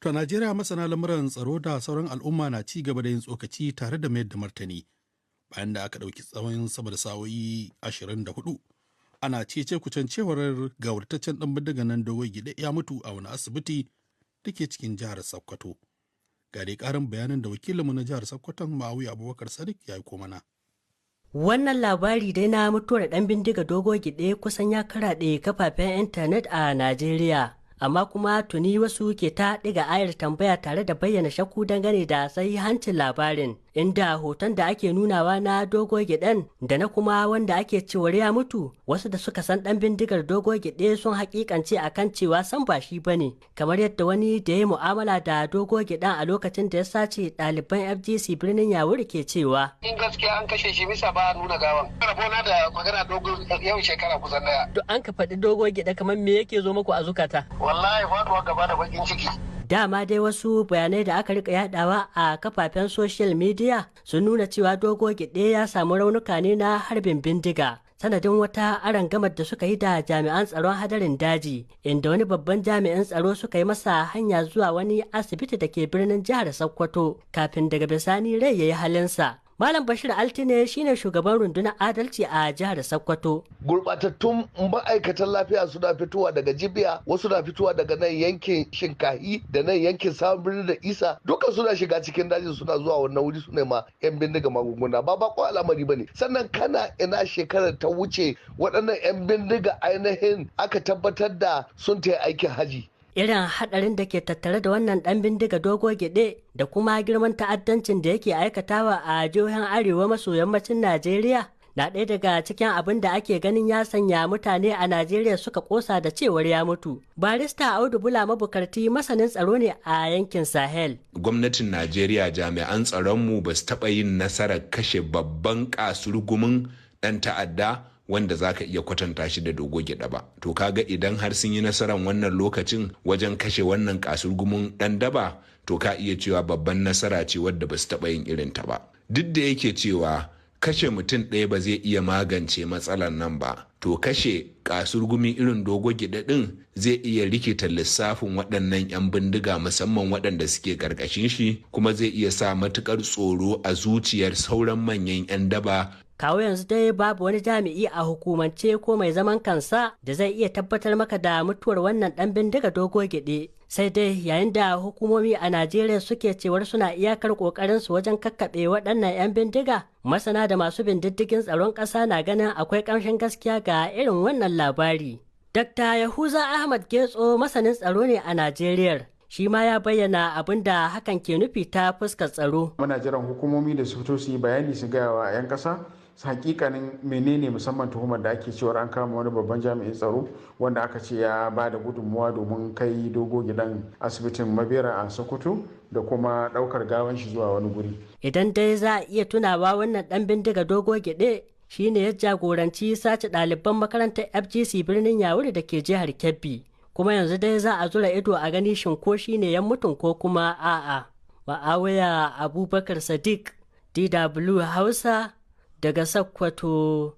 To a Najeriya, masana lamuran tsaro da sauran al'umma na ci gaba da yin tsokaci tare da mayar da martani bayan da aka ɗauki tsawon sama da sa'o'i 24 ana cece kucen cewar gawurtaccen ɗan bindiga nan Dogo Gide ya mutu a wani asibiti da ke cikin jihar Sokoto. Ga dai ƙarin bayanin da wakilinmu na jihar Sokoton, Ma'awiya Abubakar Sadiq, ya yi mana. Wannan labari dai na mutuwar ɗan bindiga Dogo Gide kusan ya karaɗe kafafen intanet a Najeriya. Amma kuma tuni wasu ke ta ɗiga ayar tambaya tare da bayyana shakku dangane da sahihancin labarin, inda hoton da ake nunawa na Dogo Giɗen da na kuma wanda ake cewar ya mutu, wasu da suka san ɗan bindigar Dogo Gide sun hakikance akan cewa san ba shi bane, kamar yadda wani da ya mu'amala da Dogo Giɗen a lokacin da ya sace ɗaliban FGC Birnin Yawuri ke cewa. In gaskiya an kashe shi, bisa ba a nuna gawan. Rabona da magana Dogo yau shekara kusan daya. To, an ka faɗi Dogo Gide, kamar me yake zo muku a zukata? Wallahi faduwa gaba da bakin ciki. Dama dai wasu bayanai da aka rika yadawa a kafafen social media sun nuna cewa Dogo Gide ya samu raunuka ne na harbin bindiga sanadin wata arangamar da suka yi da jami'an tsaron Hadarin Daji, inda wani babban jami'in tsaro suka yi masa hanya zuwa wani asibiti da ke birnin jihar Sokoto kafin daga bisani rai ya yi halinsa. Malam Bashir Altine shine shugaban rundunar adalci a jihar Sokoto. Gurbatattun ma'aikatan lafiya suna fitowa daga Jibiya, wasu na fitowa daga nan yankin Shinkahi da nan yankin Sabon Birni da Isa, duka suna shiga cikin dajin, suna zuwa wannan wuri suna ma 'yan bindiga magunguna. Ba bako al'amari bane. Sannan kana ina shekarar ta wuce waɗannan 'yan bindiga ainihin aka tabbatar da sun ta aikin haji? Irin hadarin da ke tattare da wannan dan bindiga Dogo Gide da kuma girman ta'addancin da yake aikatawa a jihohin arewa maso yammacin Najeriya na ɗaya daga cikin abin da ake ganin ya sanya mutane a Najeriya suka kosa da cewar ya mutu. Barista Audu Bula Mabukarti masanin tsaro ne a yankin Sahel. Gwamnatin Najeriya, jami'an tsaronmu ba su taɓa yin nasarar kashe babban kasurgumin ɗan ta'adda wanda za ka iya kwatanta shi da Dogo Gyaɗa ba. To, kaga idan har sun yi nasarar wannan lokacin wajen kashe wannan kasurgumin ɗan daba, to ka iya cewa babban nasara ce wadda ba su taɓa yin irin ta ba. Duk da yake cewa kashe mutum ɗaya ba zai iya magance matsalar nan ba, to kashe kasurgumi irin Dogo Gyaɗa ɗin zai iya rikita lissafin waɗannan 'yan bindiga, musamman waɗanda suke ƙarƙashin shi, kuma zai iya sa matuƙar tsoro a zuciyar sauran manyan 'yan daba. Kawo yanzu dai babu wani jami'i a hukumance ko mai zaman kansa da zai iya tabbatar maka da mutuwar wannan dan bindiga Dogo Gide. Sai dai yayin da hukumomi a Najeriya suke cewar suna iyakar kokarin su wajen kakkaɓe waɗannan 'yan bindiga, masana da masu bin diddigin tsaron ƙasa na ganin akwai ƙamshin gaskiya ga irin wannan labari. Dr. Yahuza Ahmad Getso masanin tsaro ne a Najeriya. Shi ma ya bayyana abin da hakan ke nufi ta fuskar tsaro. Muna jiran hukumomi da su fito su yi bayani, su gaya wa 'yan ƙasa hakikanin menene, musamman tuhumar da ake cewar an kama wani babban jami'in tsaro wanda aka ce ya ba da gudunmuwa domin kai Dogo Gidan asibitin Mabera a Sokoto da kuma daukar gawan shi zuwa wani guri. Idan dai za a iya tunawa, wannan dan bindiga Dogo Gide shine ya jagoranci sace ɗaliban makarantar FGC Birnin Yawuri da ke jihar Kebbi. Kuma yanzu dai za a zura ido a gani, shin ko shine ya mutun ko kuma a'a. Ma'awaya Abubakar Sadiq, DW Hausa, daga Sokoto.